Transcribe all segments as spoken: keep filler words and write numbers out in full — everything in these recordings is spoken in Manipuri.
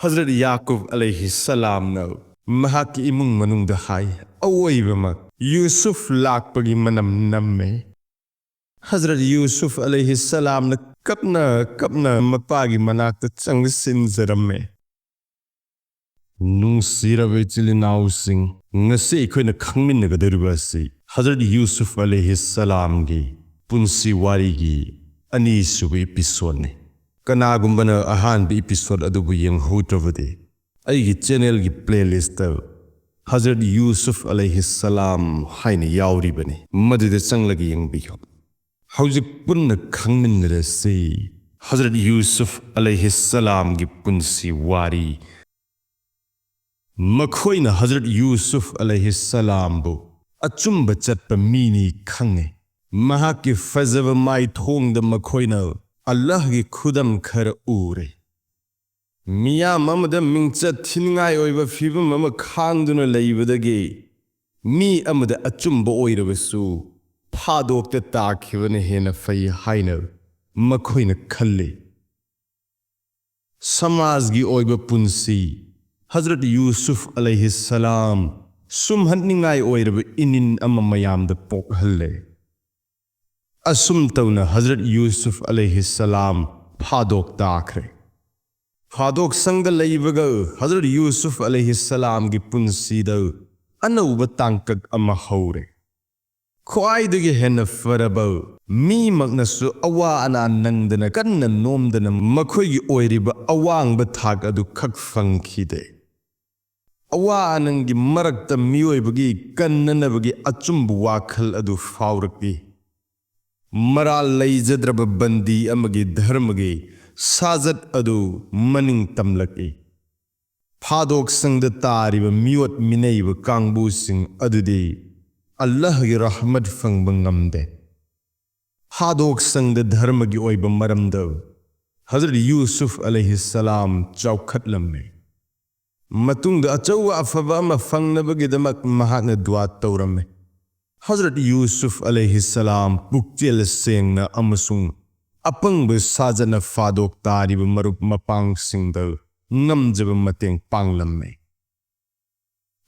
ꯍꯖꯔꯠ ꯌꯥꯀꯨꯕ ꯑꯂꯩꯍꯤ ꯁꯂꯥꯝꯅ ꯃꯍꯥꯛꯀꯤ ꯏꯃꯨꯡ ꯃꯅꯨꯡꯗ ꯍꯥꯏ, "ꯑꯋꯣꯏꯕꯃꯛ ꯌꯨꯁꯨꯐ ꯂꯥꯛꯄꯒꯤ ꯃꯅꯝ ꯅꯝꯃꯦ"꯫ ꯍꯖꯔꯠ ꯌꯨꯁꯨꯐ ꯑꯂꯩꯍꯤ ꯁꯂꯥꯝꯅ ꯀꯞꯅ ꯀꯞꯅ ꯃꯄꯥꯒꯤ ꯃꯅꯥꯛꯇ ꯆꯪꯁꯤꯟꯖꯔꯝꯃꯦ꯫ ꯅꯨꯡꯁꯤꯔꯕ ꯏꯆꯤꯜ ꯏꯅꯥꯎꯁꯤꯡ, ꯉꯁꯤ ꯑꯩꯈꯣꯏꯅ ꯈꯪꯃꯤꯟꯅꯒꯗꯧꯔꯤꯕ ꯑꯁꯤ ꯍꯖꯔꯠ ꯌꯨꯁꯨꯐ ꯑꯂꯩꯍꯤ ꯁꯂꯥꯝꯒꯤ ꯄꯨꯟꯁꯤ ꯋꯥꯔꯤꯒꯤ ꯑꯅꯤꯁꯨꯕ ꯏꯄꯤꯁꯣꯗꯅꯤ꯫ ꯀꯅꯥꯒꯨꯝꯕꯅ ꯑꯍꯥꯟꯕ ꯏꯄꯤꯁꯣꯗ ꯑꯗꯨꯕꯨ ꯌꯦꯡꯍꯧꯗ꯭ꯔꯕꯗꯤ, ꯑꯩꯒꯤ ꯆꯦꯅꯦꯜꯒꯤ ꯄ꯭ꯂꯦꯂꯤꯁꯇ ꯍꯖꯔꯠ ꯌꯨꯁꯨꯐ ꯑꯂꯩꯍꯤ ꯁꯂꯥꯝ ꯍꯥꯏꯅ ꯌꯥꯎꯔꯤꯕꯅꯤ, ꯃꯗꯨꯗ ꯆꯪꯂꯒ ꯌꯦꯡꯕꯤꯌꯨ꯫ ꯍꯧꯖꯤꯛ ꯄꯨꯟꯅ ꯈꯪꯃꯤꯟꯅꯔꯁꯤ ꯍꯖꯔꯠ ꯌꯨꯁꯨꯐ ꯑꯂꯩꯍꯤ ꯁꯂꯥꯝꯒꯤ ꯄꯨꯟꯁꯤ ꯋꯥꯔꯤ꯫ ꯃꯈꯣꯏꯅ ꯍꯖꯔꯠ ꯌꯨꯁꯨꯐ ꯑꯂꯩꯍꯤ ꯁꯂꯥꯝꯕꯨ ꯑꯆꯨꯝꯕ ꯆꯠꯄ ꯃꯤꯅꯤ ꯈꯪꯉꯤ꯫ ꯃꯍꯥꯛꯀꯤ ꯐꯖꯕ ꯃꯥꯏꯊꯣꯡꯗ ꯃꯈꯣꯏꯅ ꯑꯜꯂꯥꯍꯒꯤ ꯈꯨꯗꯝ ꯈꯔ ꯎꯔꯦ꯫ ꯃꯤꯌꯥꯝ ꯑꯃꯗ ꯃꯤꯡꯆꯠ ꯊꯤꯅꯤꯡꯉꯥꯏ ꯑꯣꯏꯕ ꯐꯤꯕꯝ ꯑꯃ ꯈꯥꯡꯗꯨꯅ ꯂꯩꯕꯗꯒꯤ ꯃꯤ ꯑꯃꯗ ꯑꯆꯨꯝꯕ ꯑꯣꯏꯔꯕꯁꯨ ꯐꯥꯗꯣꯛꯇ ꯇꯥꯈꯤꯕꯅ ꯍꯦꯟꯅ ꯐꯩ ꯍꯥꯏꯅ ꯃꯈꯣꯏꯅ ꯈꯜꯂꯤ꯫ ꯁꯃꯥꯖꯒꯤ ꯑꯣꯏꯕ ꯄꯨꯟꯁꯤ꯫ ꯍꯖꯔꯠ ꯌꯨꯁꯨꯐ ꯑꯂꯩꯍꯤ ꯁꯂꯥꯝ ꯁꯨꯝꯍꯠꯅꯤꯡꯉꯥꯏ ꯑꯣꯏꯔꯕ ꯏꯅꯤꯟ ꯑꯃ ꯃꯌꯥꯝꯗ ꯄꯣꯛꯍꯜꯂꯦ꯫ ꯑꯁꯨꯝ ꯇꯧꯅ ꯍꯖꯔꯠ ꯌꯨꯁꯨꯐ ꯑꯂꯩꯍꯤ ꯁꯂꯥꯝ ꯐꯥꯗꯣꯛ ꯇꯥꯈ꯭ꯔꯦ꯫ ꯐꯥꯗꯣꯛ ꯁꯪꯗ ꯂꯩꯕꯒ ꯍꯖꯔꯠ ꯌꯨꯁꯨꯐ ꯑꯂꯩꯍꯤ ꯁꯂꯥꯝꯒꯤ ꯄꯨꯟꯁꯤꯗ ꯑꯅꯧꯕ ꯇꯥꯡꯀꯛ ꯑꯃ ꯍꯧꯔꯦ꯫ ꯈ꯭ꯋꯥꯏꯗꯒꯤ ꯍꯦꯟꯅ ꯐꯔꯕ ꯃꯤꯃꯛꯅꯁꯨ ꯑꯋꯥ ꯑꯅꯥ ꯅꯪꯗꯅ ꯀꯟꯅ ꯅꯣꯝꯗꯅ ꯃꯈꯣꯏꯒꯤ ꯑꯣꯏꯔꯤꯕ ꯑꯋꯥꯡꯕ ꯊꯥꯛ ꯑꯗꯨ ꯈꯛ ꯐꯪꯈꯤꯗꯦ꯫ ꯑꯋꯥ ꯑꯅꯪꯒꯤ ꯃꯔꯛꯇ ꯃꯤꯑꯣꯏꯕꯒꯤ ꯀꯟꯅꯅꯕꯒꯤ ꯑꯆꯨꯝꯕ ꯋꯥꯈꯜ ꯑꯗꯨ ꯐꯥꯎꯔꯛꯏ꯫ ꯃꯔꯥꯜ ꯂꯩꯖꯗ꯭ꯔꯕ ꯕꯟꯗꯤ ꯑꯃꯒꯤ ꯙꯔꯃꯒꯤ ꯁꯥꯖꯠ ꯑꯗꯨ ꯃꯅꯤꯡ ꯇꯝꯂꯛꯏ꯫ ꯐꯥꯗꯣꯛꯁꯪꯗ ꯇꯥꯔꯤꯕ ꯃꯤꯑꯣꯠ ꯃꯤꯅꯩꯕ ꯀꯥꯡꯕꯨꯁꯤꯡ ꯑꯗꯨꯗꯤ ꯑꯜꯂꯥꯍꯒꯤ ꯔꯍꯃꯠ ꯐꯪꯕ ꯉꯝꯗꯦ꯫ ꯐꯥꯗꯣꯛꯁꯪꯗ ꯙꯔꯃꯒꯤ ꯑꯣꯏꯕ ꯃꯔꯝꯗ ꯍꯖꯔꯠ ꯌꯨꯁꯨꯐ ꯑꯂꯩꯍꯤ ꯁꯂꯥꯝ ꯆꯥꯎꯈꯠꯂꯝꯃꯤ꯫ ꯃꯇꯨꯡꯗ ꯑꯆꯧꯕ ꯑꯐꯕ ꯑꯃ ꯐꯪꯅꯕꯒꯤꯗꯃꯛ ꯃꯍꯥꯛꯅ ꯗꯨꯋꯥ ꯇꯧꯔꯝꯃꯤ꯫ ꯍꯖꯔꯠ ꯌꯨꯁꯨꯐ ꯑꯂꯩꯍꯤ ꯁꯂꯥꯝ ꯄꯨꯛꯆꯦꯜ ꯁꯦꯡꯅ ꯑꯃꯁꯨꯡ ꯑꯄꯪꯕ ꯁꯥꯖꯠꯅ ꯐꯥꯗꯣꯛ ꯇꯥꯔꯤꯕ ꯃꯔꯨꯞ ꯃꯄꯥꯡꯁꯤꯡꯗ ꯉꯝꯖꯕ ꯃꯇꯦꯡ ꯄꯥꯡꯂꯝꯃꯤ꯫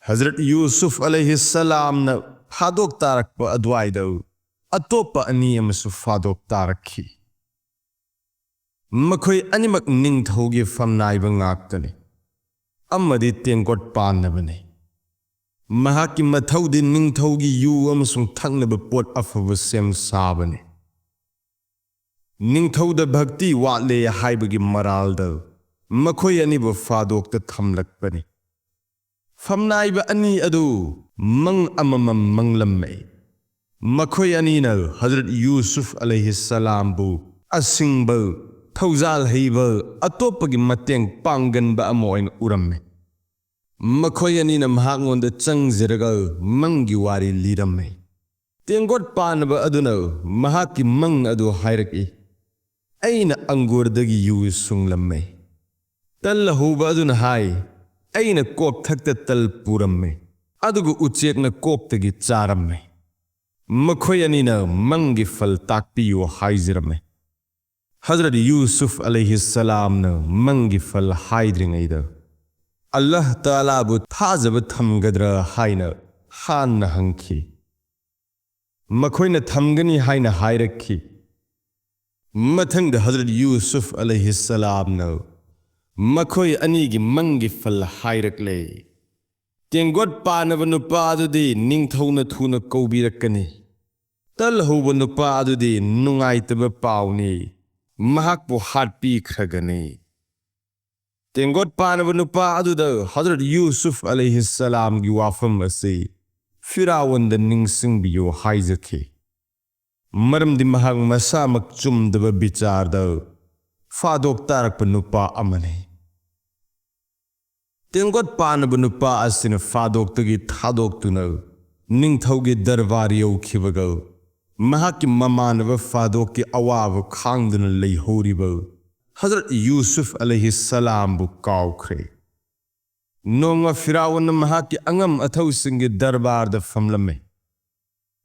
ꯍꯖꯔꯠ ꯌꯨꯁꯨꯐ ꯑꯂꯩꯍꯤꯁꯁꯂꯥꯝꯅ ꯐꯥꯗꯣꯛ ꯇꯥꯔꯛꯄ ꯑꯗꯨꯋꯥꯏꯗ ꯑꯇꯣꯞꯄ ꯑꯅꯤ ꯑꯃꯁꯨ ꯐꯥꯗꯣꯛ ꯇꯥꯔꯛꯈꯤ꯫ ꯃꯈꯣꯏ ꯑꯅꯤꯃꯛ ꯅꯤꯡꯊꯧꯒꯤ ꯐꯝꯅꯥꯏꯕ ꯉꯥꯛꯇꯅꯤ ꯑꯃꯗꯤ ꯇꯦꯡꯀꯣꯠ ꯄꯥꯟꯅꯕꯅꯤ꯫ ꯃꯍꯥꯛꯀꯤ ꯃꯊꯧꯗꯤ ꯅꯤꯡꯊꯧꯒꯤ ꯌꯨ ꯑꯃꯁꯨꯡ ꯊꯛꯅꯕ ꯄꯣꯠ ꯑꯐꯕ ꯁꯦꯝ ꯁꯥꯕꯅꯤ꯫ ꯅꯤꯡꯊꯧꯗ ꯚꯛꯇꯤ ꯋꯥꯠꯂꯦ ꯍꯥꯏꯕꯒꯤ ꯃꯔꯥꯜꯗ ꯃꯈꯣꯏ ꯑꯅꯤꯕꯨ ꯐꯥꯗꯣꯛꯇ ꯊꯝꯂꯛꯄꯅꯤ꯫ ꯐꯝꯅꯥꯏꯕ ꯑꯅꯤ ꯑꯗꯨ ꯃꯪ ꯑꯃꯃꯝ ꯃꯪꯂꯝꯃꯤ꯫ ꯃꯈꯣꯏ ꯑꯅꯤꯅ ꯍꯖꯔꯠ ꯌꯨꯁꯨꯐ ꯑꯂꯩꯍꯤꯁꯁꯂꯥꯝꯕꯨ ꯑꯁꯤꯡꯕ, ꯊꯧꯖꯥꯜ ꯍꯩꯕ, ꯑꯇꯣꯞꯄꯒꯤ ꯃꯇꯦꯡ ꯄꯥꯡꯒꯟꯕ ꯑꯃ ꯑꯣꯏꯅ ꯎꯔꯝꯃꯤ꯫ ꯃꯈꯣꯏ ꯑꯅꯤꯅ ꯃꯍꯥꯛꯉꯣꯟꯗ ꯆꯪꯖꯔꯒ ꯃꯪꯒꯤ ꯋꯥꯔꯤ ꯂꯤꯔꯝꯃꯤ꯫ ꯇꯦꯡꯒꯣꯠ ꯄꯥꯟꯅꯕ ꯑꯗꯨꯅ ꯃꯍꯥꯛꯀꯤ ꯃꯪ ꯑꯗꯨ ꯍꯥꯏꯔꯛꯏ, "ꯑꯩꯅ ꯑꯪꯒꯨꯔꯗꯒꯤ ꯌꯨ ꯁꯨꯡꯂꯝꯃꯤ꯫ ꯇꯜ ꯍꯧꯕ ꯑꯗꯨꯅ ꯍꯥꯏ, "ꯑꯩꯅ ꯀꯣꯛꯊꯛꯇ ꯇꯜ ꯄꯨꯔꯝꯃꯤ, ꯑꯗꯨꯒ ꯎꯆꯦꯛꯅ ꯀꯣꯛꯇꯒꯤ ꯆꯥꯔꯝꯃꯤ"꯫ ꯃꯈꯣꯏ ꯑꯅꯤꯅ ꯃꯪꯒꯤ ꯐꯜ ꯇꯥꯛꯄꯤꯌꯨ ꯍꯥꯏꯖꯔꯝꯃꯤ꯫ ꯍꯖꯔꯠ ꯌꯨꯁꯨꯐ ꯑꯂꯩꯍꯤꯁꯁꯂꯥꯝꯅ ꯃꯪꯒꯤ ꯐꯜ ꯍꯥꯏꯗ꯭ꯔꯤꯉꯩꯗ ꯑꯜꯂꯥꯍ ꯇꯥꯂꯥꯕꯨ ꯊꯥꯖꯕ ꯊꯝꯒꯗ꯭ꯔꯥ ꯍꯥꯏꯅ ꯍꯥꯟꯅ ꯍꯪꯈꯤ꯫ ꯃꯈꯣꯏꯅ ꯊꯝꯒꯅꯤ ꯍꯥꯏꯅ ꯍꯥꯏꯔꯛꯈꯤ꯫ ꯃꯊꯪꯗ ꯍꯖꯔꯠ ꯌꯨꯁꯨꯐ ꯑꯂꯩꯍꯤꯁꯁꯂꯥꯝꯅ ꯃꯈꯣꯏ ꯑꯅꯤꯒꯤ ꯃꯪꯒꯤ ꯐꯜ ꯍꯥꯏꯔꯛꯂꯦ꯫ ꯇꯦꯡꯒꯣꯠ ꯄꯥꯅꯕ ꯅꯨꯄꯥ ꯑꯗꯨꯗꯤ ꯅꯤꯡꯊꯧꯅ ꯊꯨꯅ ꯀꯧꯕꯤꯔꯛꯀꯅꯤ꯫ ꯇꯜ ꯍꯧꯕ ꯅꯨꯄꯥ ꯑꯗꯨꯗꯤ ꯅꯨꯡꯉꯥꯏꯇꯕ ꯄꯥꯎꯅꯤ, ꯃꯍꯥꯛꯄꯨ ꯍꯥꯠꯄꯤꯈ꯭ꯔꯒꯅꯤ꯫ ꯇꯦꯡꯒꯣꯠ ꯄꯥꯅꯕ ꯅꯨꯄꯥ ꯑꯗꯨꯗ ꯍꯖꯔꯠ ꯌꯨꯁꯨꯐ ꯑꯂꯩꯍꯤꯁꯁꯂꯥꯝꯒꯤ ꯋꯥꯐꯝ ꯑꯁꯤ ꯐꯤꯔꯥꯎꯟꯗ ꯅꯤꯡꯁꯤꯡꯕꯤꯌꯨ ꯍꯥꯏꯖꯈꯤ, ꯃꯔꯝꯗꯤ ꯃꯍꯥꯛ ꯃꯁꯥꯃꯛ ꯆꯨꯝꯗꯕ ꯕꯤꯆꯥꯔꯗ ꯐꯥꯗꯣꯛ ꯇꯥꯔꯛꯄ ꯅꯨꯄꯥ ꯑꯃꯅꯤ꯫ ꯇꯦꯡꯒꯣꯠ ꯄꯥꯅꯕ ꯅꯨꯄꯥ ꯑꯁꯤꯅ ꯐꯥꯗꯣꯛꯇꯒꯤ ꯊꯥꯗꯣꯛꯇꯨꯅ ꯅꯤꯡꯊꯧꯒꯤ ꯗꯔꯕꯥꯔ ꯌꯧꯈꯤꯕꯒ, ꯃꯍꯥꯛꯀꯤ ꯃꯃꯥꯟꯅꯕ ꯐꯥꯗꯣꯛꯀꯤ ꯑꯋꯥꯕ ꯈꯥꯡꯗꯨꯅ ꯂꯩꯍꯧꯔꯤꯕ ꯍꯖꯔꯠ ꯌꯨꯁꯨꯐ ꯑꯂꯩꯍꯤꯁꯁꯂꯥꯝꯕꯨ ꯀꯥꯎꯈ꯭ꯔꯦ꯫ ꯅꯣꯡꯃ ꯐꯤꯔꯥꯎꯟꯅ ꯃꯍꯥꯛꯀꯤ ꯑꯉꯝ ꯑꯊꯧꯁꯤꯡꯒꯤ ꯗꯔꯕꯥꯔꯗ ꯐꯝꯂꯝꯃꯤ꯫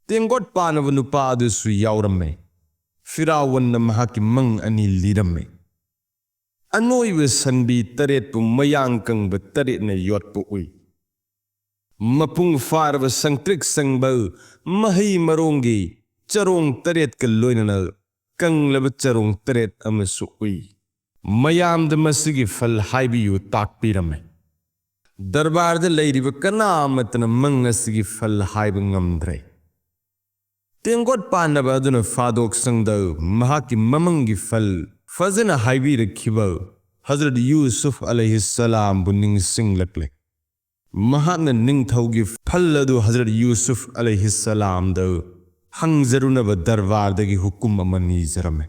ꯇꯦꯡꯒꯣꯠ ꯄꯥꯅꯕ ꯅꯨꯄꯥ ꯑꯗꯨꯁꯨ ꯌꯥꯎꯔꯝꯃꯤ꯫ ꯐꯤꯔꯥꯎꯟꯅ ꯃꯍꯥꯛꯀꯤ ꯃꯪ ꯑꯅꯤ ꯂꯤꯔꯝꯃꯤ꯫ ꯑꯅꯣꯏꯕ ꯁꯟꯕꯤ ꯇꯔꯦꯠꯄꯨ ꯃꯌꯥꯡ ꯀꯪꯕ ꯇꯔꯦꯠꯅ ꯌꯣꯠꯄ ꯎꯏ꯫ ꯃꯄꯨꯡ ꯐꯥꯔꯕ ꯁꯪꯇ꯭ꯔꯤꯛ ꯁꯪꯕ ꯃꯍꯩ ꯃꯔꯣꯡꯒꯤ ꯆꯔꯣꯡ ꯇꯔꯦꯠꯀ ꯂꯣꯏꯅꯅ ꯀꯪꯂꯕ ꯆꯔꯣꯡ ꯇꯔꯦꯠ ꯑꯃꯁꯨ ꯎꯏ꯫ ꯃꯌꯥꯝꯗ ꯃꯁꯤꯒꯤ ꯐꯜ ꯍꯥꯏꯕꯤꯌꯨ ꯇꯥꯛꯄꯤꯔꯝꯃꯦ꯫ ꯗꯔꯕꯥꯔꯗ ꯂꯩꯔꯤꯕ ꯀꯅꯥ ꯑꯃꯠꯇꯅ ꯃꯪ ꯑꯁꯤꯒꯤ ꯐꯜ ꯍꯥꯏꯕ ꯉꯝꯗ꯭ꯔꯦ꯫ ꯇꯦꯡꯀꯣꯠ ꯄꯥꯟꯅꯕ ꯑꯗꯨꯅ ꯐꯥꯗꯣꯛ ꯁꯪꯗ ꯃꯍꯥꯛꯀꯤ ꯃꯃꯪꯒꯤ ꯐꯜ ꯐꯖꯅ ꯍꯥꯏꯕꯤꯔꯛꯈꯤꯕ ꯍꯖꯔꯠ ꯌꯨꯁꯨꯐ ꯑꯂꯩꯍꯤꯁꯁꯂꯥꯝꯕꯨ ꯅꯤꯡꯁꯤꯡꯂꯛꯂꯦ꯫ ꯃꯍꯥꯛꯅ ꯅꯤꯡꯊꯧꯒꯤ ꯐꯜ ꯑꯗꯨ ꯍꯖꯔꯠ ꯌꯨꯁꯨꯐ ꯑꯂꯩꯍꯤꯁꯁꯂꯥꯝꯗ ꯍꯪꯖꯔꯨꯅꯕ ꯗꯔꯕꯥꯔꯗꯒꯤ ꯍꯨꯀꯨꯝ ꯑꯃ ꯅꯤꯖꯔꯝꯃꯦ꯫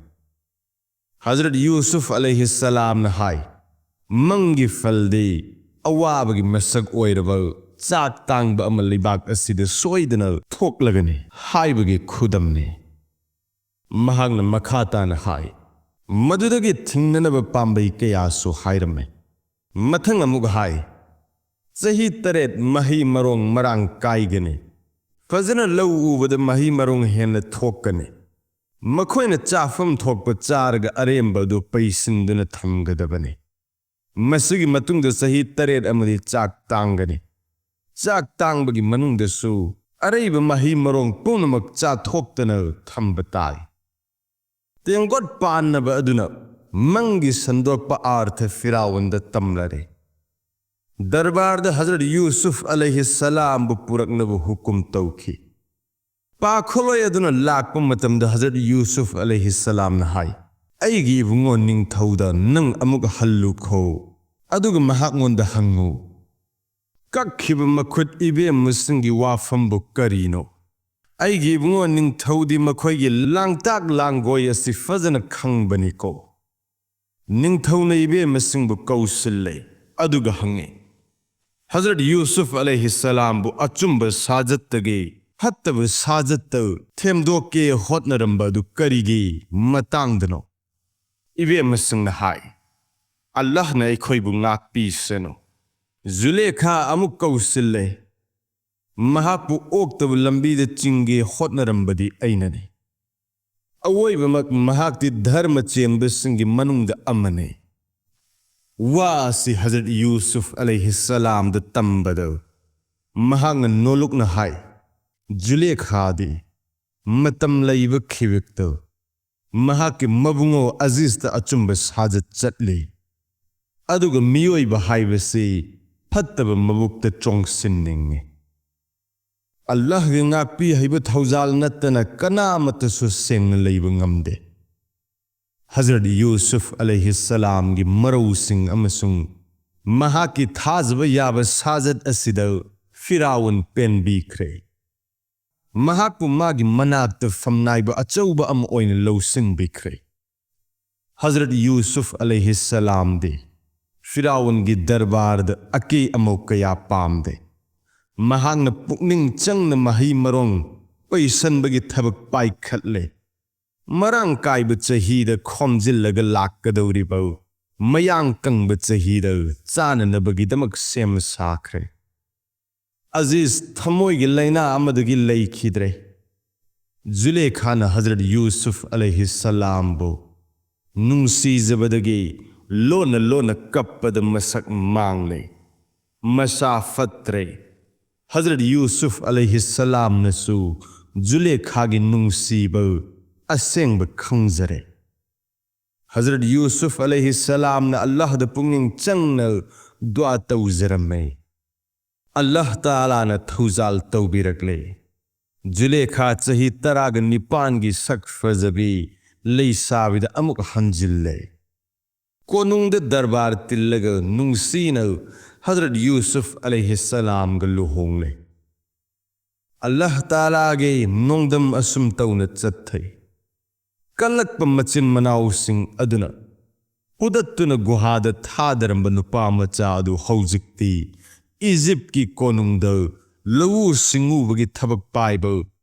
ꯍꯖꯔꯠ ꯌꯨꯁꯨꯐ ꯑꯂꯩꯍꯤꯁꯁꯂꯥꯝꯅ ꯍꯥꯏ, ꯃꯪꯒꯤ ꯐꯜꯗꯤ ꯑꯋꯥꯕꯒꯤ ꯃꯁꯛ ꯑꯣꯏꯔꯕ ꯆꯥꯛ ꯇꯥꯡꯕ ꯑꯃ ꯂꯩꯕꯥꯛ ꯑꯁꯤꯗ ꯁꯣꯏꯗꯅ ꯊꯣꯛꯂꯒꯅꯤ ꯍꯥꯏꯕꯒꯤ ꯈꯨꯗꯝꯅꯤ꯫ ꯃꯍꯥꯛꯅ ꯃꯈꯥ ꯇꯥꯅ ꯍꯥꯏ, ꯃꯗꯨꯗꯒꯤ ꯊꯤꯡꯅꯅꯕ ꯄꯥꯝꯕꯩ ꯀꯌꯥꯁꯨ ꯍꯥꯏꯔꯝꯃꯤ꯫ ꯃꯊꯪ ꯑꯃꯨꯛ ꯍꯥꯏ, ꯆꯍꯤ ꯇꯔꯦꯠ ꯃꯍꯩ ꯃꯔꯣꯡ ꯃꯔꯥꯡ ꯀꯥꯏꯒꯅꯤ꯫ ꯐꯖꯅ ꯂꯧ ꯎꯕꯗ ꯃꯍꯩ ꯃꯔꯣꯡ ꯍꯦꯟꯅ ꯊꯣꯛꯀꯅꯤ꯫ ꯃꯈꯣꯏꯅ ꯆꯥꯐꯝ ꯊꯣꯛꯄ ꯆꯥꯔꯒ ꯑꯔꯦꯝꯕ ꯑꯗꯨ ꯄꯩꯁꯤꯟꯗꯨꯅ ꯊꯝꯒꯗꯕꯅꯤ꯫ ꯃꯁꯤꯒꯤ ꯃꯇꯨꯡꯗ ꯆꯍꯤ ꯇꯔꯦꯠ ꯑꯃꯗꯤ ꯆꯥꯛ ꯇꯥꯡꯒꯅꯤ꯫ ꯆꯥꯛ ꯇꯥꯡꯕꯒꯤ ꯃꯅꯨꯡꯗꯁꯨ ꯑꯔꯩꯕ ꯃꯍꯩ ꯃꯔꯣꯡ ꯄꯨꯝꯅꯃꯛ ꯆꯥꯊꯣꯛꯇꯅ ꯊꯝꯕ ꯇꯥꯏ꯫ ꯇꯦꯡꯀꯣꯠ ꯄꯥꯟꯅꯕ ꯑꯗꯨꯅ ꯃꯪꯒꯤ ꯁꯟꯗꯣꯛꯄ ꯑꯥꯔꯊ ꯐꯤꯔꯥꯎꯟꯗ ꯇꯝꯂꯔꯦ꯫ ꯗꯔꯕꯥꯔꯗ ꯍꯖꯔꯠ ꯌꯨꯁꯨꯐ ꯑꯂꯩꯍꯤꯁꯁꯂꯥꯝꯕꯨ ꯄꯨꯔꯛꯅꯕ ꯍꯨꯀꯨꯝ ꯇꯧꯈꯤ꯫ ꯄꯥꯈꯣꯜꯂꯣꯏ ꯑꯗꯨꯅ ꯂꯥꯛꯄ ꯃꯇꯝꯗ ꯍꯖꯔꯠ ꯌꯨꯁꯨꯐ ꯑꯂꯩꯍꯤꯁꯁꯂꯥꯝꯅ ꯍꯥꯏ, "ꯑꯩꯒꯤ ꯏꯕꯨꯡꯉꯣ ꯅꯤꯡꯊꯧꯗ ꯅꯪ ꯑꯃꯨꯛ ꯍꯜꯂꯨꯈꯣ, ꯑꯗꯨꯒ ꯃꯍꯥꯛꯉꯣꯟꯗ ꯍꯪꯉꯨ, ꯀꯛꯈꯤꯕ ꯃꯈꯨꯠ ꯏꯕꯦꯝꯃꯁꯤꯡꯒꯤ ꯋꯥꯐꯝꯕꯨ ꯀꯔꯤꯅꯣ? ꯑꯩꯒꯤ ꯏꯕꯨꯡꯉꯣ ꯅꯤꯡꯊꯧꯗꯤ ꯃꯈꯣꯏꯒꯤ ꯂꯥꯡꯇꯥꯛ ꯂꯥꯡꯒꯣꯏ ꯑꯁꯤ ꯐꯖꯅ ꯈꯪꯕꯅꯤꯀꯣ꯫" ꯅꯤꯡꯊꯧꯅ ꯏꯕꯦꯝꯃꯁꯤꯡꯕꯨ ꯀꯧꯁꯤꯜꯂꯦ, ꯑꯗꯨꯒ ꯍꯪꯉꯤ, ꯍꯖꯔꯠ ꯌꯨꯁꯨꯐ ꯑꯂꯩꯍꯤꯁꯁꯂꯥꯝꯕꯨ ꯑꯆꯨꯝꯕ ꯁꯥꯖꯠꯇꯒꯤ ꯐꯠꯇꯕ ꯁꯥꯖꯠꯇ ꯊꯦꯝꯗꯣꯛꯀꯦ ꯍꯣꯠꯅꯔꯝꯕ ꯑꯗꯨ ꯀꯔꯤꯒꯤ ꯃꯇꯥꯡꯗꯅꯣ? ꯏꯕꯦꯝꯃꯁꯤꯡꯅ ꯍꯥꯏ, "ꯑꯜꯂꯥꯍꯅ ꯑꯩꯈꯣꯏꯕꯨ ꯉꯥꯛꯄꯤꯁꯅꯨ꯫" ꯖꯨꯂꯦꯈꯥ ꯑꯃꯨꯛ ꯀꯧꯁꯤꯜꯂꯦ, "ꯃꯍꯥꯛꯄꯨ ꯑꯣꯛꯇꯕ ꯂꯝꯕꯤꯗ ꯆꯤꯡꯒꯦ ꯍꯣꯠꯅꯔꯝꯕꯗꯤ ꯑꯩꯅꯅꯤ꯫ ꯑꯋꯣꯏꯕꯃꯛ ꯃꯍꯥꯛꯇꯤ ꯙꯔꯃ ꯆꯦꯟꯕꯁꯤꯡꯒꯤ ꯃꯅꯨꯡꯗ ꯑꯃꯅꯤ꯫ ꯋꯥ ꯑꯁꯤ ꯍꯖꯔꯠ ꯌꯨꯁꯨꯐ ꯑꯂꯩꯍꯤꯁꯁꯂꯥꯝꯗ ꯇꯝꯕꯗ ꯃꯍꯥꯛꯅ ꯅꯣꯂꯨꯛꯅ ꯍꯥꯏ, "ꯖꯨꯂꯦꯈꯥꯗꯤ ꯃꯇꯝ ꯂꯩꯕ ꯈꯤꯕꯤꯛꯇ ꯃꯍꯥꯛꯀꯤ ꯃꯕꯨꯡꯉꯣ ꯑꯖꯤꯖꯇ ꯑꯆꯨꯝꯕ ꯁꯥꯖꯠ ꯆꯠꯂꯤ, ꯑꯗꯨꯒ ꯃꯤꯑꯣꯏꯕ ꯍꯥꯏꯕꯁꯤ ꯐꯠꯇꯕ ꯃꯕꯨꯛꯇ ꯆꯣꯡꯁꯤꯟꯅꯤꯡꯏ꯫ ꯑꯜꯂꯥꯍꯒꯤ ꯉꯥꯛꯄꯤ ꯍꯩꯕ ꯊꯧꯖꯥꯜ ꯅꯠꯇꯅ ꯀꯅꯥꯃꯠꯇꯁꯨ ꯁꯦꯡꯅ ꯂꯩꯕ ꯉꯝꯗꯦ꯫" ꯍꯖꯔꯠ ꯌꯨꯁꯨꯐ ꯑꯂꯩꯍꯤꯁꯁꯂꯥꯝꯒꯤ ꯃꯔꯧꯁꯤꯡ ꯑꯃꯁꯨꯡ ꯃꯍꯥꯛꯀꯤ ꯊꯥꯖꯕ ꯌꯥꯕ ꯁꯥꯖꯠ ꯑꯁꯤꯗ ꯐꯤꯔꯥꯎꯟ ꯄꯦꯟꯕꯤꯈ꯭ꯔꯦ꯫ ꯃꯍꯥꯛꯄꯨ ꯃꯥꯒꯤ ꯃꯅꯥꯛꯇ ꯐꯝꯅꯥꯏꯕ ꯑꯆꯧꯕ ꯑꯃ ꯑꯣꯏꯅ ꯂꯧꯁꯤꯟꯕꯤꯈ꯭ꯔꯦ꯫ ꯍꯖꯔꯠ ꯌꯨꯁꯨꯐ ꯑꯂꯩꯍꯤꯁꯁꯂꯥꯝꯗꯤ ꯐꯤꯔꯥꯎꯟꯒꯤ ꯗꯔꯕꯥꯔꯗ ꯑꯀꯦ ꯑꯃꯧ ꯀꯌꯥ ꯄꯥꯝꯗꯦ꯫ ꯃꯍꯥꯛꯅ ꯄꯨꯛꯅꯤꯡ ꯆꯪꯅ ꯃꯍꯩ ꯃꯔꯣꯡ ꯄꯩꯁꯟꯕꯒꯤ ꯊꯕꯛ ꯄꯥꯏꯈꯠꯂꯦ꯫ ꯃꯔꯥꯡ ꯀꯥꯏꯕ ꯆꯍꯤꯗ ꯈꯣꯝꯖꯤꯜꯂꯒ ꯂꯥꯛꯀꯗꯧꯔꯤꯕ ꯃꯌꯥꯡ ꯀꯪꯕ ꯆꯍꯤꯗ ꯆꯥꯅꯅꯕꯒꯤꯗꯃꯛ ꯁꯦꯝ ꯁꯥꯈ꯭ꯔꯦ꯫ ꯑꯖꯤꯖ ꯊꯃꯣꯏꯒꯤ ꯂꯥꯏꯅꯥ ꯑꯃꯗꯒꯤ ꯂꯩꯈꯤꯗ꯭ꯔꯦ꯫ ꯖꯨꯂꯦꯈꯥꯅ ꯍꯖꯔꯠ ꯌꯨꯁꯨꯐ ꯑꯂꯩꯍꯤꯁꯁꯂꯥꯝꯕꯨ ꯅꯨꯡꯁꯤꯖꯕꯗꯒꯤ ꯂꯣꯟꯅ ꯂꯣꯟꯅ ꯀꯞꯄꯗ ꯃꯁꯛ ꯃꯥꯡꯂꯦ꯫ ꯃꯁꯥ ꯐꯠꯇ꯭ꯔꯦ꯫ ꯍꯖꯔꯠ ꯌꯨꯁꯨꯐ ꯑꯂꯩꯍꯤꯁꯁꯂꯥꯝꯅꯁꯨ ꯖꯨꯂꯦꯈꯥꯒꯤ ꯅꯨꯡꯁꯤꯕ ꯑꯁꯦꯡꯕ ꯈꯪꯖꯔꯦ꯫ ꯍꯖꯔꯠ ꯌꯨꯁꯨꯐ ꯑꯂꯩꯍꯤꯁꯁꯂꯥꯝꯅ ꯑꯜꯂꯥꯍꯗ ꯄꯨꯛꯅꯤꯡ ꯆꯪꯅ ꯗꯨꯑꯥ ꯇꯧꯖꯔꯝꯃꯦ꯫ ꯑꯜꯂꯥꯍ ꯇꯥꯂꯥꯅ ꯊꯧꯖꯥꯜ ꯇꯧꯕꯤꯔꯛꯂꯦ꯫ ꯖꯨꯂꯦꯈꯥ ꯆꯍꯤ ꯇꯔꯥꯒ ꯅꯤꯄꯥꯟꯒꯤ ꯁꯛ ꯐꯖꯕꯤ ꯂꯩꯁꯥꯕꯤꯗ ꯑꯃꯨꯛ ꯍꯟꯖꯤꯜꯂꯦ꯫ ꯀꯣꯅꯨꯡꯗ ꯗꯔꯕꯥꯔ ꯇꯤꯜꯂꯒ ꯅꯨꯡꯁꯤꯅ ꯍꯖꯔꯠ ꯌꯨꯁꯨꯐ ꯑꯂꯩꯍꯤꯁꯁꯂꯥꯝꯒ ꯂꯨꯍꯣꯡꯂꯦ꯫ ꯑꯜꯂꯥꯍ ꯇꯥꯂꯥꯒꯤ ꯅꯣꯡꯗꯝ ꯑꯁꯨꯝ ꯇꯧꯅ ꯆꯠꯊꯩ꯫ ꯀꯜꯂꯛꯄ ꯃꯆꯤꯟ ꯃꯅꯥꯎꯁꯤꯡ ꯑꯗꯨꯅ ꯍꯨꯗꯠꯇꯨꯅ ꯒꯨꯍꯥꯗ ꯊꯥꯗꯔꯝꯕ ꯅꯨꯄꯥ ꯃꯆꯥ ꯑꯗꯨ ꯍꯧꯖꯤꯛꯇꯤ ꯏꯖꯤꯞꯀꯤ ꯀꯣꯅꯨꯡꯗ ꯂꯧꯎ ꯁꯤꯡꯎꯕꯒꯤ ꯊꯕꯛ ꯄꯥꯏꯕ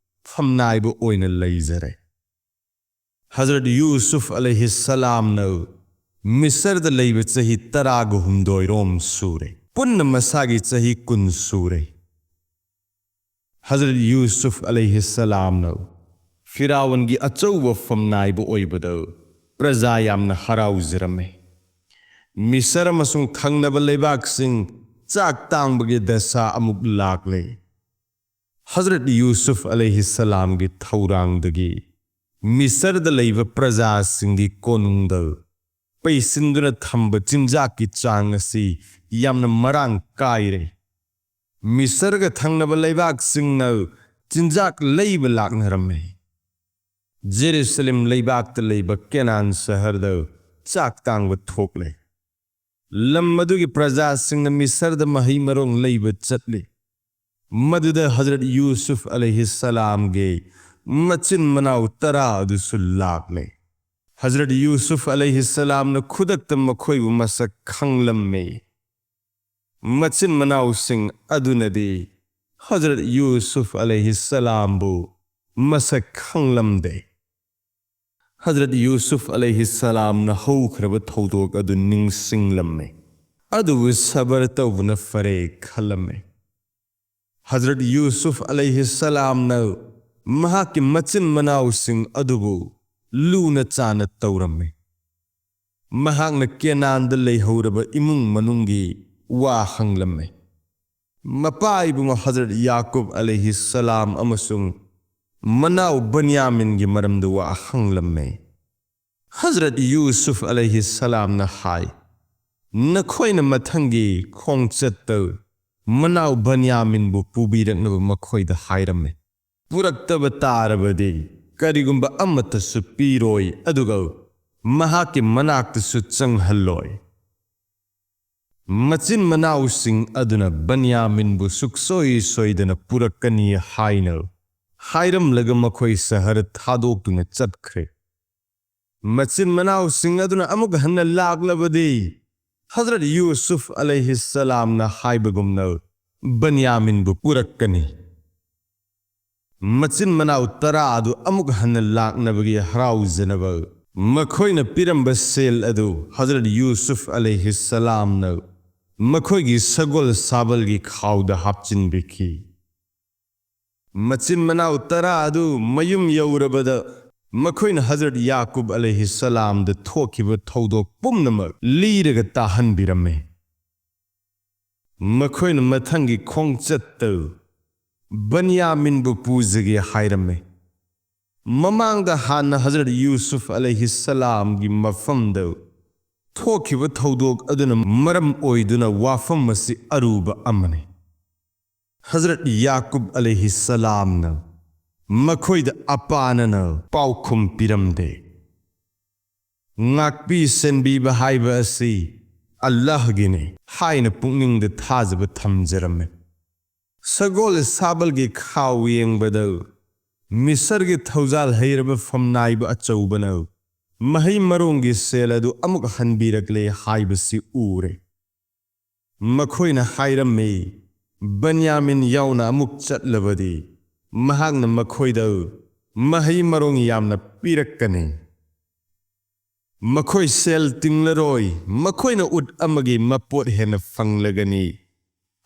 ꯐꯝꯅꯥꯏꯕ ꯑꯣꯏꯅ ꯂꯩꯖꯔꯦ꯫ ꯍꯖꯔꯠ ꯌꯨꯁꯨꯐ ꯑꯂꯩꯍꯤꯁꯁꯂꯥꯝꯅ ꯃꯤꯁꯔꯗ ꯂꯩꯕ ꯆꯍꯤ ꯇꯔꯥꯒ ꯍꯨꯝꯗꯣꯏꯔꯣꯝ ꯁꯨꯔꯦ꯫ ꯄꯨꯟꯅ ꯃꯁꯥꯒꯤ ꯆꯍꯤ ꯀꯨꯟ ꯁꯨꯔꯦ꯫ ꯍꯖꯔꯠ ꯌꯨꯁꯨꯐ ꯑꯂꯩꯍꯤꯁꯁꯂꯥꯝꯅ ꯐꯤꯔꯥꯎꯟꯒꯤ ꯑꯆꯧꯕ ꯐꯝꯅꯥꯏꯕ ꯑꯣꯏꯕꯗ ꯄ꯭ꯔꯖꯥ ꯌꯥꯝꯅ ꯍꯔꯥꯎꯖꯔꯝꯃꯤ꯫ ꯃꯤꯁꯔ ꯑꯃꯁꯨꯡ ꯊꯪꯅꯕ ꯂꯩꯕꯥꯛꯁꯤꯡ ꯆꯥꯛ ꯇꯥꯡꯕꯒꯤ ꯗꯁꯥ ꯑꯃꯨꯛ ꯂꯥꯛꯂꯦ꯫ ꯍꯖꯔꯠ ꯌꯨꯁꯨꯐ ꯑꯂꯩꯍꯤꯁꯁꯂꯥꯝꯒꯤ ꯊꯧꯔꯥꯡꯗꯒꯤ ꯃꯤꯁꯔꯗ ꯂꯩꯕ ꯄ꯭ꯔꯖꯥꯁꯤꯡꯒꯤ ꯀꯣꯅꯨꯡꯗ ꯄꯩꯁꯤꯟꯗꯨꯅ ꯊꯝꯕ ꯆꯤꯟꯖꯥꯛꯀꯤ ꯆꯥꯡ ꯑꯁꯤ ꯌꯥꯝꯅ ꯃꯔꯥꯡ ꯀꯥꯏꯔꯦ꯫ ꯃꯤꯁꯔꯒ ꯊꯪꯅꯕ ꯂꯩꯕꯥꯛꯁꯤꯡꯅ ꯆꯤꯟꯖꯥꯛ ꯂꯩꯕ ꯂꯥꯛꯅꯔꯝꯃꯤ꯫ ꯖꯦꯔꯨꯁꯂꯦꯝ ꯂꯩꯕꯥꯛꯇ ꯂꯩꯕ ꯀꯦꯅꯥꯟ ꯁꯍꯔꯗ ꯆꯥꯛ ꯇꯥꯡꯕ ꯊꯣꯛꯂꯦ꯫ ꯂꯝ ꯑꯗꯨꯒꯤ ꯄ꯭ꯔꯖꯥꯁꯤꯡꯅ ꯃꯤꯁꯔꯗ ꯃꯍꯩ ꯃꯔꯣꯡ ꯂꯩꯕ ꯆꯠꯂꯤ꯫ ꯃꯗꯨꯗ ꯍꯖꯔꯠ ꯌꯨꯁꯨꯐ ꯑꯂꯩꯍꯤꯁꯁꯂꯥꯝꯒꯤ ꯃꯆꯤꯟ ꯃꯅꯥꯎ ꯇꯔꯥ ꯑꯗꯨꯁꯨ ꯂꯥꯛꯂꯦ꯫ ꯍꯖꯔꯠ ꯌꯨꯁꯨꯐ ꯑꯂꯩꯍꯤꯁꯁꯂꯥꯝꯅ ꯈꯨꯗꯛꯇ ꯃꯈꯣꯏꯕꯨ ꯃꯁꯛ ꯈꯪꯂꯝꯃꯤ꯫ ꯃꯆꯤꯟ ꯃꯅꯥꯎꯁꯤꯡ ꯑꯗꯨꯅꯗꯤ ꯍꯖꯔꯠ ꯌꯨꯁꯨꯐ ꯑꯂꯩꯍꯤꯁꯁꯂꯥꯝꯕꯨ ꯃꯁꯛ ꯈꯪꯂꯝꯗꯦ꯫ ꯍꯖꯔꯠ ꯌꯨꯁꯨꯐ ꯑꯂꯩꯍꯤꯁꯁꯂꯥꯝꯅ ꯍꯧꯈ꯭ꯔꯕ ꯊꯧꯗꯣꯛ ꯑꯗꯨ ꯅꯤꯡꯁꯤꯡꯂꯝꯃꯤ꯫ ꯑꯗꯨꯕꯨ ꯁꯕꯔ ꯇꯧꯕꯅ ꯐꯔꯦ ꯈꯜꯂꯝꯃꯤ꯫ ꯍꯖꯔꯠ ꯌꯨꯁꯨꯐ ꯑꯂꯩꯍꯤꯁꯁꯂꯥꯝꯅ ꯃꯍꯥꯛꯀꯤ ꯃꯆꯤꯟ ꯃꯅꯥꯎꯁꯤꯡ ꯑꯗꯨꯕꯨ ꯂꯨꯅ ꯆꯥꯅ ꯇꯧꯔꯝꯃꯤ꯫ ꯃꯍꯥꯛꯅ ꯀꯦꯅꯥꯟꯗ ꯂꯩꯍꯧꯔꯕ ꯏꯃꯨꯡ ꯃꯅꯨꯡꯒꯤ ꯋꯥ ꯍꯪꯂꯝꯃꯤ꯫ ꯃꯄꯥ ꯏꯕꯨꯡꯉꯣ ꯍꯖꯔꯠ ꯌꯥꯀꯨꯕ ꯑꯂꯩꯍꯤꯁꯁꯂꯥꯝ ꯑꯃꯁꯨꯡ ꯃꯅꯥꯎ ꯕꯟꯌꯥꯃꯤꯟꯒꯤ ꯃꯔꯝꯗ ꯋꯥ ꯍꯪꯂꯝꯃꯤ꯫ ꯍꯖꯔꯠ ꯌꯨꯁꯨꯐ ꯑꯂꯩꯍꯤꯁꯁꯂꯥꯝꯅ ꯍꯥꯏ, "ꯅꯈꯣꯏꯅ ꯃꯊꯪꯒꯤ ꯈꯣꯡꯆꯠꯇ ꯃꯅꯥꯎ ꯕꯟꯌꯥꯃꯤꯟꯕꯨ ꯄꯨꯕꯤꯔꯛꯅꯕ ꯃꯈꯣꯏꯗ ꯍꯥꯏꯔꯝꯃꯤ꯫ ꯄꯨꯔꯛꯇꯕ ꯇꯥꯔꯕꯗꯤ ꯀꯔꯤꯒꯨꯝꯕ ꯑꯃꯠꯇꯁꯨ ꯄꯤꯔꯣꯏ, ꯑꯗꯨꯒ ꯃꯍꯥꯛꯀꯤ ꯃꯅꯥꯛꯇꯁꯨ ꯆꯪꯍꯜꯂꯣꯏ꯫ ꯃꯆꯤꯟ ꯃꯅꯥꯎꯁꯤꯡ ꯑꯗꯨꯅ ꯕꯟꯌꯥꯃꯤꯟꯕꯨ ꯁꯨꯛꯁꯣꯏ ꯁꯣꯏꯗꯅ ꯄꯨꯔꯛꯀꯅꯤ" ꯍꯥꯏꯅ ꯍꯥꯏꯔꯝꯂꯒ ꯃꯈꯣꯏ ꯁꯍꯔ ꯊꯥꯗꯣꯛꯇꯨꯅ ꯆꯠꯈ꯭ꯔꯦ꯫ ꯃꯆꯤꯟ ꯃꯅꯥꯎꯁꯤꯡ ꯑꯗꯨꯅ ꯑꯃꯨꯛ ꯍꯟꯅ ꯂꯥꯛꯂꯕꯗꯤ ꯍꯖꯔꯠ ꯌꯨꯁꯨꯐ ꯑꯂꯩꯍꯤꯁꯁꯂꯥꯝꯅ ꯍꯥꯏꯕꯒꯨꯝꯅ ꯕꯟꯌꯥꯃꯤꯟꯕꯨ ꯄꯨꯔꯛꯀꯅꯤ꯫ ꯃꯆꯤꯟ ꯃꯅꯥꯎ ꯇꯔꯥ ꯑꯗꯨ ꯑꯃꯨꯛ ꯍꯟꯅ ꯂꯥꯛꯅꯕꯒꯤ ꯍꯔꯥꯎꯖꯅꯕ ꯃꯈꯣꯏꯅ ꯄꯤꯔꯝꯕ ꯁꯦꯜ ꯑꯗꯨ ꯍꯖꯔꯠ ꯌꯨꯁꯨꯐ ꯑꯂꯩꯍꯤꯁꯁꯂꯥꯝꯅ ꯃꯈꯣꯏꯒꯤ ꯁꯒꯣꯜ ꯁꯥꯕꯜꯒꯤ ꯈꯥꯎꯗ ꯍꯥꯞꯆꯤꯟꯕꯤꯈꯤ꯫ ꯃꯆꯤꯟ ꯃꯅꯥꯎ ꯇꯔꯥ ꯑꯗꯨ ꯃꯌꯨꯝ ꯌꯧꯔꯕꯗ ꯃꯈꯣꯏꯅ ꯍꯖꯔꯠ ꯌꯥꯀꯨꯕ ꯑꯂꯩꯍꯤꯁꯁꯂꯥꯝꯗ ꯊꯣꯛꯈꯤꯕ ꯊꯧꯗꯣꯛ ꯄꯨꯝꯅꯃꯛ ꯂꯤꯔꯒ ꯇꯥꯍꯟꯕꯤꯔꯝꯃꯤ꯫ ꯃꯈꯣꯏꯅ ꯃꯊꯪꯒꯤ ꯈꯣꯡꯆꯠꯇ ꯕꯟꯌꯥꯃꯤꯟꯕꯨ ꯄꯨꯖꯒꯦ ꯍꯥꯏꯔꯝꯃꯤ꯫ ꯃꯃꯥꯡꯗ ꯍꯥꯟꯅ ꯍꯖꯔꯠ ꯌꯨꯁꯨꯐ ꯑꯂꯩꯍꯤꯁꯁꯂꯥꯝꯒꯤ ꯃꯐꯝꯗ ꯊꯣꯛꯈꯤꯕ ꯊꯧꯗꯣꯛ ꯑꯗꯨꯅ ꯃꯔꯝ ꯑꯣꯏꯗꯨꯅ ꯋꯥꯐꯝ ꯑꯁꯤ ꯑꯔꯨꯕ ꯑꯃꯅꯤ꯫ ꯍꯖꯔꯠ ꯌꯥꯀꯨꯕ ꯑꯂꯩꯍꯤꯁꯁꯂꯥꯝꯅ ꯃꯈꯣꯏꯗ ꯑꯄꯥꯅꯅ ꯄꯥꯎꯈꯨꯝ ꯄꯤꯔꯝꯗꯦ꯫ ꯉꯥꯛꯄꯤ ꯁꯦꯟꯕꯤꯕ ꯍꯥꯏꯕ ꯑꯁꯤ ꯑꯜꯂꯥꯍꯒꯤꯅꯤ ꯍꯥꯏꯅ ꯄꯨꯛꯅꯤꯡꯗ ꯊꯥꯖꯕ ꯊꯝꯖꯔꯝꯃꯤ꯫ ꯁꯒꯣꯜ ꯁꯥꯕꯜꯒꯤ ꯈꯥꯎ ꯌꯦꯡꯕꯗ ꯃꯤꯁꯔꯒꯤ ꯊꯧꯖꯥꯜ ꯍꯩꯔꯕ ꯐꯝꯅꯥꯏꯕ ꯑꯆꯧꯕꯅ ꯃꯍꯩ ꯃꯔꯣꯡꯒꯤ ꯁꯦꯜ ꯑꯗꯨ ꯑꯃꯨꯛ ꯍꯟꯕꯤꯔꯛꯂꯦ ꯍꯥꯏꯕꯁꯤ ꯎꯔꯦ꯫ ꯃꯈꯣꯏꯅ ꯍꯥꯏꯔꯝꯃꯤ, "ꯕꯟꯌꯥꯃꯤꯟ ꯌꯥꯎꯅ ꯑꯃꯨꯛ ꯆꯠꯂꯕꯗꯤ ꯃꯍꯥꯛꯅ ꯃꯈꯣꯏꯗ ꯃꯍꯩ ꯃꯔꯣꯡ ꯌꯥꯝꯅ ꯄꯤꯔꯛꯀꯅꯤ꯫ ꯃꯈꯣꯏ ꯁꯦꯜ ꯇꯤꯡꯂꯔꯣꯏ, ꯃꯈꯣꯏꯅ ꯎꯠ ꯑꯃꯒꯤ ꯃꯄꯣꯠ ꯍꯦꯟꯅ ꯐꯪꯂꯒꯅꯤ꯫"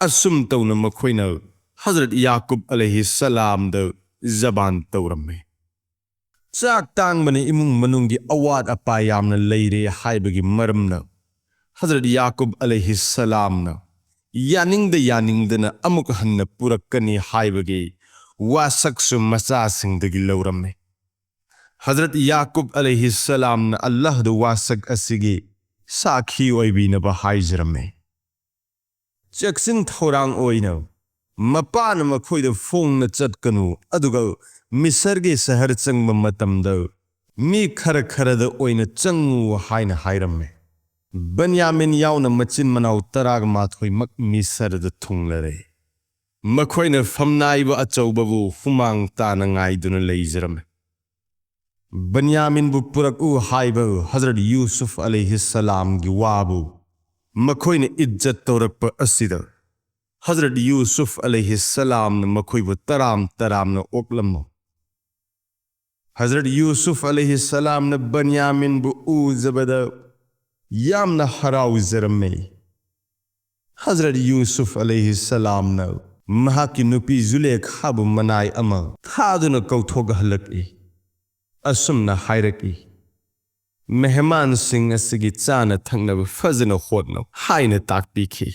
ꯑꯁꯨꯝ ꯇꯧꯅ ꯃꯈꯣꯏꯅ ꯍꯖꯔꯠ ꯌꯥꯀꯨꯕ ꯑꯂꯩꯍꯤꯁꯁꯂꯥꯝꯗ ꯖꯕꯥꯟ ꯇꯧꯔꯝꯃꯤ꯫ ꯆꯥꯛ ꯇꯥꯡꯕꯅ ꯏꯃꯨꯡ ꯃꯅꯨꯡꯒꯤ ꯑꯋꯥꯠ ꯑꯄꯥ ꯌꯥꯝꯅ ꯂꯩꯔꯦ ꯍꯥꯏꯕꯒꯤ ꯃꯔꯝꯅ ꯍꯖꯔꯠ ꯌꯥꯀꯨꯕ ꯑꯂꯩꯍꯤꯁꯁꯂꯥꯝꯅ ꯌꯥꯅꯤꯡꯗ ꯌꯥꯅꯤꯡꯗꯅ ꯑꯃꯨꯛ ꯍꯟꯅ ꯄꯨꯔꯛꯀꯅꯤ ꯍꯥꯏꯕꯒꯤ ꯋꯥꯁꯛꯁꯨ ꯃꯆꯥꯁꯤꯡꯗꯒꯤ ꯂꯧꯔꯝꯃꯤ꯫ ꯍꯖꯔꯠ ꯌꯥꯀꯨꯕ ꯑꯂꯩꯍꯤꯁꯁꯂꯥꯝꯅ ꯑꯜꯂꯥꯍꯗ ꯋꯥꯁꯛ ꯑꯁꯤꯒꯤ ꯁꯥꯈꯤ ꯑꯣꯏꯕꯤꯅꯕ ꯍꯥꯏꯖꯔꯝꯃꯤ꯫ ꯆꯦꯛꯁꯤꯟ ꯊꯧꯔꯥꯡ ꯑꯣꯏꯅ ꯃꯄꯥꯅ ꯃꯈꯣꯏꯗ ꯐꯣꯡꯅ ꯆꯠꯀꯅꯨ, ꯑꯗꯨꯒ ꯃꯤꯁꯔꯒꯤ ꯁꯍꯔ ꯆꯪꯕ ꯃꯇꯝꯗ ꯃꯤ ꯈꯔ ꯈꯔꯗ ꯑꯣꯏꯅ ꯆꯪꯉꯨ ꯍꯥꯏꯅ ꯍꯥꯏꯔꯝꯃꯤ꯫ ꯕꯟꯌꯥꯃꯤꯟ ꯌꯥꯎꯅ ꯃꯆꯤꯟ ꯃꯅꯥꯎ ꯇꯔꯥꯒ ꯃꯥꯊꯣꯏꯃꯛ ꯃꯤꯁꯔꯗ ꯊꯨꯡꯂꯔꯦ꯫ ꯃꯈꯣꯏꯅ ꯐꯝꯅꯥꯏꯕ ꯑꯆꯧꯕꯕꯨ ꯍꯨꯃꯥꯡ ꯇꯥꯅ ꯉꯥꯏꯗꯨꯅ ꯂꯩꯖꯔꯝꯃꯤ꯫ ꯕꯟꯌꯥꯃꯤꯟꯕꯨ ꯄꯨꯔꯛꯎ ꯍꯥꯏꯕ ꯍꯖꯔꯠ ꯌꯨꯁꯨꯐ ꯑꯂꯩꯍꯤꯁꯁꯂꯥꯝꯒꯤ ꯋꯥꯕꯨ ꯃꯈꯣꯏꯅ ꯏꯖꯠ ꯇꯧꯔꯛꯄ ꯑꯁꯤꯗ ꯍꯖꯔꯠ ꯌꯨꯁꯨꯐ ꯑꯂꯩꯍꯤꯁꯁꯂꯥꯝꯅ ꯃꯈꯣꯏꯕꯨ ꯇꯔꯥꯝ ꯇꯔꯥꯝꯅ ꯑꯣꯛꯂꯝꯃꯤ꯫ ꯍꯖꯔꯠ ꯌꯨꯁꯨꯐ ꯑꯂꯩꯍꯤꯁꯁꯂꯥꯝꯅ ꯕꯟꯌꯥꯃꯤꯟꯕꯨ ꯎꯖꯕꯗ ꯌꯥꯝꯅ ꯍꯔꯥꯎꯖꯔꯝꯃꯤ꯫ ꯍꯖꯔꯠ ꯌꯨꯁꯨꯐ ꯑꯂꯩꯍꯤꯁꯁꯂꯥꯝꯅ ꯃꯍꯥꯛꯀꯤ ꯅꯨꯄꯤ ꯖꯨꯂꯦꯈꯥꯕꯨ ꯃꯅꯥꯏ ꯑꯃ ꯊꯥꯗꯨꯅ ꯀꯧꯊꯣꯛꯍꯜꯂꯛꯏ꯫ ꯑꯁꯨꯝꯅ ꯍꯥꯏꯔꯛꯏ, "ꯃꯦꯍꯃꯥꯟꯁꯤꯡ ꯑꯁꯤꯒꯤ ꯆꯥꯅ ꯊꯛꯅꯕ ꯐꯖꯅ ꯍꯣꯠꯅꯧ" ꯍꯥꯏꯅ ꯇꯥꯛꯄꯤꯈꯤ꯫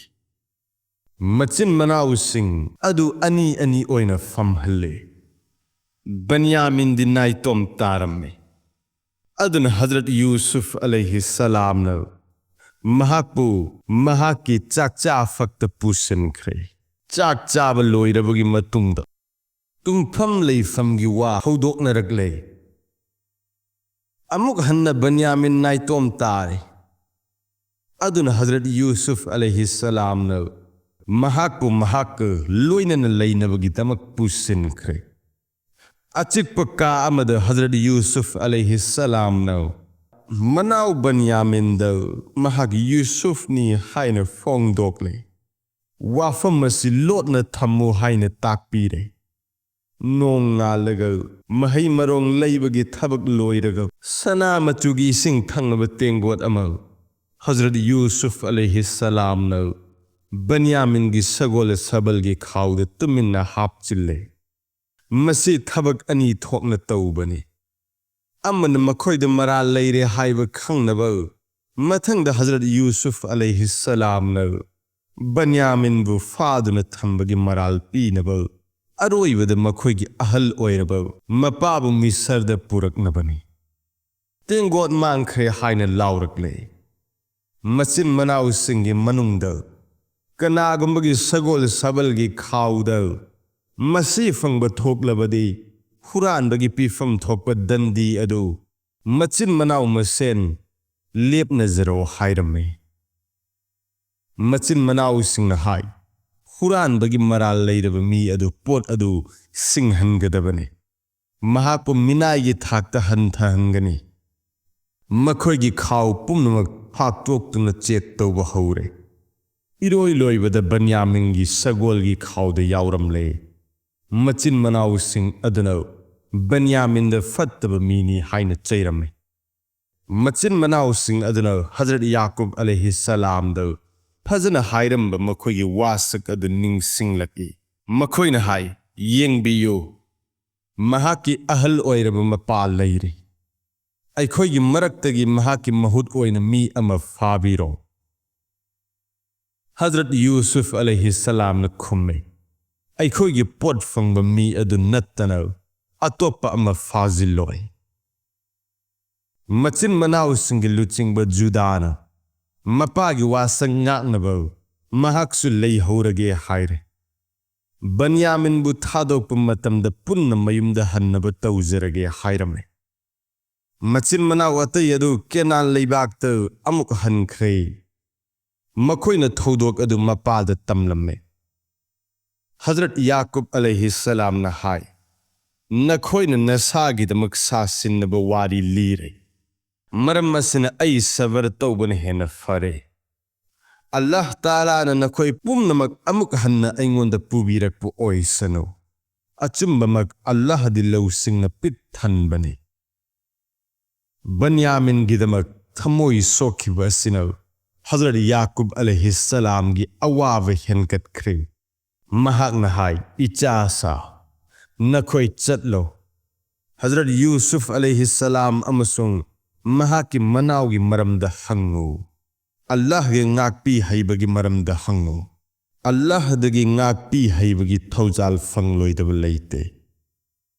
ꯃꯆꯤꯟ ꯃꯅꯥꯎꯁꯤꯡ ꯑꯗꯨ ꯑꯅꯤ ꯑꯅꯤ ꯑꯣꯏꯅ ꯐꯝꯍꯜꯂꯦ꯫ ꯕꯟꯌꯥꯃꯤꯟꯗꯤ ꯅꯥꯏꯇꯣꯝ ꯇꯥꯔꯝꯃꯤ꯫ ꯑꯗꯨꯅ ꯍꯖꯔꯠ ꯌꯨꯁꯨꯐ ꯑꯂꯩꯍꯤ ꯁꯂꯥꯝꯅ ꯃꯍꯥꯛꯄꯨ ꯃꯍꯥꯛꯀꯤ ꯆꯥꯛꯆꯥ ꯐꯛꯇ ꯄꯨꯁꯤꯟꯈ꯭ꯔꯦ꯫ ꯆꯥꯛ ꯆꯥꯕ ꯂꯣꯏꯔꯕꯒꯤ ꯃꯇꯨꯡꯗ ꯇꯨꯝꯐꯝ ꯂꯩꯐꯝꯒꯤ ꯋꯥ ꯍꯧꯗꯣꯛꯅꯔꯛꯂꯦ꯫ ꯑꯃꯨꯛ ꯍꯟꯅ ꯕꯟꯌꯥꯃꯤꯟ ꯅꯥꯏꯇꯣꯝ ꯇꯥꯔꯦ꯫ ꯑꯗꯨꯅ ꯍꯖꯔꯠ ꯌꯨꯁꯨꯐ ꯑꯂꯩꯍꯤ ꯁꯂꯥꯝꯅ ꯃꯍꯥꯛꯄꯨ ꯃꯍꯥꯛꯀ ꯂꯣꯏꯅꯅ ꯂꯩꯅꯕꯒꯤꯗꯃꯛ ꯄꯨꯁꯤꯟꯈ꯭ꯔꯦ꯫ ꯑꯆꯤꯛꯄ ꯀꯥ ꯑꯃꯗ ꯍꯖꯔꯠ ꯌꯨꯁꯨꯐ ꯑꯂꯩꯍꯤ ꯁꯂꯥꯝꯅ ꯃꯅꯥꯎ ꯕꯟꯌꯥꯃꯤꯟꯗ ꯃꯍꯥꯛ ꯌꯨꯁꯨꯐꯅꯤ ꯍꯥꯏꯅ ꯐꯣꯡꯗꯣꯛꯂꯦ꯫ ꯋꯥꯐꯝ ꯑꯁꯤ ꯂꯣꯠꯅ ꯊꯝꯃꯨ ꯍꯥꯏꯅ ꯇꯥꯛꯄꯤꯔꯦ꯫ ꯅꯣꯡꯉꯥꯜꯂꯒ ꯃꯍꯩ ꯃꯔꯣꯡ ꯂꯩꯕꯒꯤ ꯊꯕꯛ ꯂꯣꯏꯔꯒ ꯁꯅꯥ ꯃꯆꯨꯒꯤ ꯏꯁꯤꯡ ꯊꯛꯅꯕ ꯇꯦꯡꯒꯣꯠ ꯑꯃ ꯍꯖꯔꯠ ꯌꯨꯁꯨꯐ ꯑꯂꯩꯍꯤ ꯁꯂꯥꯝꯅ ꯕꯟꯌꯥꯃꯤꯟꯒꯤ ꯁꯒꯣꯜ ꯁꯕꯜꯒꯤ ꯈꯥꯎꯗ ꯇꯨꯃꯤꯟꯅ ꯍꯥꯞꯆꯤꯜꯂꯦ꯫ ꯃꯁꯤ ꯊꯕꯛ ꯑꯅꯤ ꯊꯣꯛꯅ ꯇꯧꯕꯅꯤ꯫ ꯑꯃꯅ ꯃꯈꯣꯏꯗ ꯃꯔꯥꯜ ꯂꯩꯔꯦ ꯍꯥꯏꯕ ꯈꯪꯅꯕ, ꯃꯊꯪꯗ ꯍꯖꯔꯠ ꯌꯨꯁꯨꯐ ꯑꯂꯩꯍꯤ ꯁꯂꯥꯝꯅ ꯕꯟꯌꯥꯃꯤꯟꯕꯨ ꯐꯥꯗꯨꯅ ꯊꯝꯕꯒꯤ ꯃꯔꯥꯜ ꯄꯤꯅꯕ, ꯑꯔꯣꯏꯕꯗ ꯃꯈꯣꯏꯒꯤ ꯑꯍꯜ ꯑꯣꯏꯔꯕ ꯃꯄꯥꯕꯨ ꯃꯤꯁꯔꯗ ꯄꯨꯔꯛꯅꯕꯅꯤ꯫ ꯇꯦꯡꯒꯣꯠ ꯃꯥꯡꯈ꯭ꯔꯦ ꯍꯥꯏꯅ ꯂꯥꯎꯔꯛꯂꯦ꯫ ꯃꯆꯤꯟ ꯃꯅꯥꯎꯁꯤꯡꯒꯤ ꯃꯅꯨꯡꯗ ꯀꯅꯥꯒꯨꯝꯕꯒꯤ ꯁꯒꯣꯜ ꯁꯕꯜꯒꯤ ꯈꯥꯎꯗ ꯃꯁꯤ ꯐꯪꯕ ꯊꯣꯛꯂꯕꯗꯤ, ꯍꯨꯔꯥꯟꯕꯒꯤ ꯄꯤꯐꯝ ꯊꯣꯛꯄ ꯗꯟꯗꯤ ꯑꯗꯨ ꯃꯆꯤꯟ ꯃꯅꯥꯎ ꯃꯁꯦꯟ ꯂꯦꯞꯅꯖꯔꯣ ꯍꯥꯏꯔꯝꯃꯤ꯫ ꯃꯆꯤꯟ ꯃꯅꯥꯎꯁꯤꯡꯅ ꯍꯥꯏ, "ꯍꯨꯔꯥꯟꯕꯒꯤ ꯃꯔꯥꯜ ꯂꯩꯔꯕ ꯃꯤ ꯑꯗꯨ ꯄꯣꯠ ꯑꯗꯨ ꯁꯤꯡꯍꯟꯒꯗꯕꯅꯤ꯫ ꯃꯍꯥꯛꯄꯨ ꯃꯤꯅꯥꯏꯒꯤ ꯊꯥꯛꯇ ꯍꯟꯊꯍꯟꯒꯅꯤ"꯫ ꯃꯈꯣꯏꯒꯤ ꯈꯥꯎ ꯄꯨꯝꯅꯃꯛ ꯐꯥꯛꯇꯣꯛꯇꯨꯅ ꯆꯦꯛ ꯇꯧꯕ ꯍꯧꯔꯦ꯫ ꯏꯔꯣꯏ ꯂꯣꯏꯕꯗ ꯕꯟꯌꯥꯃꯤꯟꯒꯤ ꯁꯒꯣꯜꯒꯤ ꯈꯥꯎꯗ ꯌꯥꯎꯔꯝꯂꯦ꯫ ꯃꯆꯤꯟ ꯃꯅꯥꯎꯁꯤꯡ ꯑꯗꯨꯅ ꯕꯟꯌꯥꯃꯤꯟꯗ ꯐꯠꯇꯕ ꯃꯤꯅꯤ ꯍꯥꯏꯅ ꯆꯩꯔꯝꯃꯤ꯫ ꯃꯆꯤꯟ ꯃꯅꯥꯎꯁꯤꯡ ꯑꯗꯨꯅ ꯍꯖꯔꯠ ꯌꯥꯀꯨꯕ ꯑꯂꯩꯍꯤ ꯁꯂꯥꯝꯗ ꯐꯖꯅ ꯍꯥꯏꯔꯝꯕ ꯃꯈꯣꯏꯒꯤ ꯋꯥꯁꯛ ꯑꯗꯨ ꯅꯤꯡꯁꯤꯡꯂꯛꯏ꯫ ꯃꯈꯣꯏꯅ ꯍꯥꯏ, "ꯌꯦꯡꯕꯤꯌꯨ, ꯃꯍꯥꯛꯀꯤ ꯑꯍꯜ ꯑꯣꯏꯔꯕ ꯃꯄꯥ ꯂꯩꯔꯤ꯫ ꯑꯩꯈꯣꯏꯒꯤ ꯃꯔꯛꯇꯒꯤ ꯃꯍꯥꯛꯀꯤ ꯃꯍꯨꯠ ꯑꯣꯏꯅ ꯃꯤ ꯑꯃ ꯐꯥꯕꯤꯔꯣ꯫ ꯍꯖꯔꯠ ꯌꯨꯁꯨꯐ ꯑꯂꯩꯍꯤꯁꯁꯂꯥꯝꯅ ꯈꯨꯝꯃꯤ, "ꯑꯩꯈꯣꯏꯒꯤ ꯄꯣꯠ ꯐꯪꯕ ꯃꯤ ꯑꯗꯨ ꯅꯠꯇꯅ ꯑꯇꯣꯞꯄ ꯑꯃ ꯐꯥꯖꯤꯜꯂꯣꯏ꯫" ꯃꯆꯤꯟ ꯃꯅꯥꯎꯁꯤꯡꯒꯤ ꯂꯨꯆꯤꯡꯕ ꯖꯨꯗꯥꯅ ꯃꯄꯥꯒꯤ ꯋꯥꯁꯛ ꯉꯥꯛꯅꯕ ꯃꯍꯥꯛꯁꯨ ꯂꯩꯍꯧꯔꯒꯦ ꯍꯥꯏꯔꯦ꯫ ꯕꯟꯌꯥꯃꯤꯟꯕꯨ ꯊꯥꯗꯣꯛꯄ ꯃꯇꯝꯗ ꯄꯨꯟꯅ ꯃꯌꯨꯝꯗ ꯍꯟꯅꯕ ꯇꯧꯖꯔꯒꯦ ꯍꯥꯏꯔꯝꯃꯦ꯫ ꯃꯆꯤꯟ ꯃꯅꯥꯎ ꯑꯇꯩ ꯑꯗꯨ ꯀꯦꯅꯥꯟ ꯂꯩꯕꯥꯛꯇ ꯑꯃꯨꯛ ꯍꯟꯈ꯭ꯔꯦ꯫ ꯃꯈꯣꯏꯅ ꯊꯧꯗꯣꯛ ꯑꯗꯨ ꯃꯄꯥꯗ ꯇꯝꯂꯝꯃꯦ꯫ ꯍꯖꯔꯠ ꯌꯥꯀꯨꯕ ꯑꯂꯩꯍꯤꯁꯁꯂꯥꯝꯅ ꯍꯥꯏ, "ꯅꯈꯣꯏꯅ ꯅꯁꯥꯒꯤꯗꯃꯛ ꯁꯥꯁꯤꯟꯅꯕ ꯋꯥꯔꯤ ꯂꯤꯔꯦ꯫ ꯃꯔꯝ ꯑꯁꯤꯅ ꯑꯩ ꯁꯕꯔ ꯇꯧꯕꯅ ꯍꯦꯟꯅ ꯐꯔꯦ꯫ ꯑꯜꯂꯥꯍ ꯇꯥꯂꯥꯅ ꯅꯈꯣꯏ ꯄꯨꯝꯅꯃꯛ ꯑꯃꯨꯛ ꯍꯟꯅ ꯑꯩꯉꯣꯟꯗ ꯄꯨꯕꯤꯔꯛꯄ ꯑꯣꯏꯁꯅꯨ꯫ ꯑꯆꯨꯝꯕꯃꯛ ꯑꯜꯂꯥꯍꯗꯤ ꯂꯧꯁꯤꯡꯅ ꯄꯤꯛ ꯊꯟꯕꯅꯤ꯫" ꯕꯟꯌꯥꯃꯤꯟꯒꯤꯗꯃꯛ ꯊꯃꯣꯏ ꯁꯣꯛꯈꯤꯕ ꯑꯁꯤꯅ ꯍꯖꯔꯠ ꯌꯥꯀꯨꯕ ꯑꯂꯩꯍꯤꯁꯁꯂꯥꯝꯒꯤ ꯑꯋꯥꯕ ꯍꯦꯟꯒꯠꯈ꯭ꯔꯦ꯫ ꯃꯍꯥꯛꯅ ꯍꯥꯏ, "ꯏꯆꯥꯁꯥ, ꯅꯈꯣꯏ ꯆꯠꯂꯣ꯫ ꯍꯖꯔꯠ ꯌꯨꯁꯨꯐ ꯑꯂꯩꯍꯤꯁꯁꯂꯥꯝ ꯑꯃꯁꯨꯡ ꯃꯍꯥꯛꯀꯤ ꯃꯅꯥꯎꯒꯤ ꯃꯔꯝꯗ ꯍꯪꯉꯨ꯫ ꯑꯜꯂꯥꯍꯒꯤ ꯉꯥꯛꯄꯤ ꯍꯩꯕꯒꯤ ꯃꯔꯝꯗ ꯍꯪꯉꯨ꯫ ꯑꯜꯂꯥꯍꯗꯒꯤ ꯉꯥꯛꯄꯤ ꯍꯩꯕꯒꯤ ꯊꯧꯖꯥꯜ ꯐꯪꯂꯣꯏꯗꯕ ꯂꯩꯇꯦ꯫"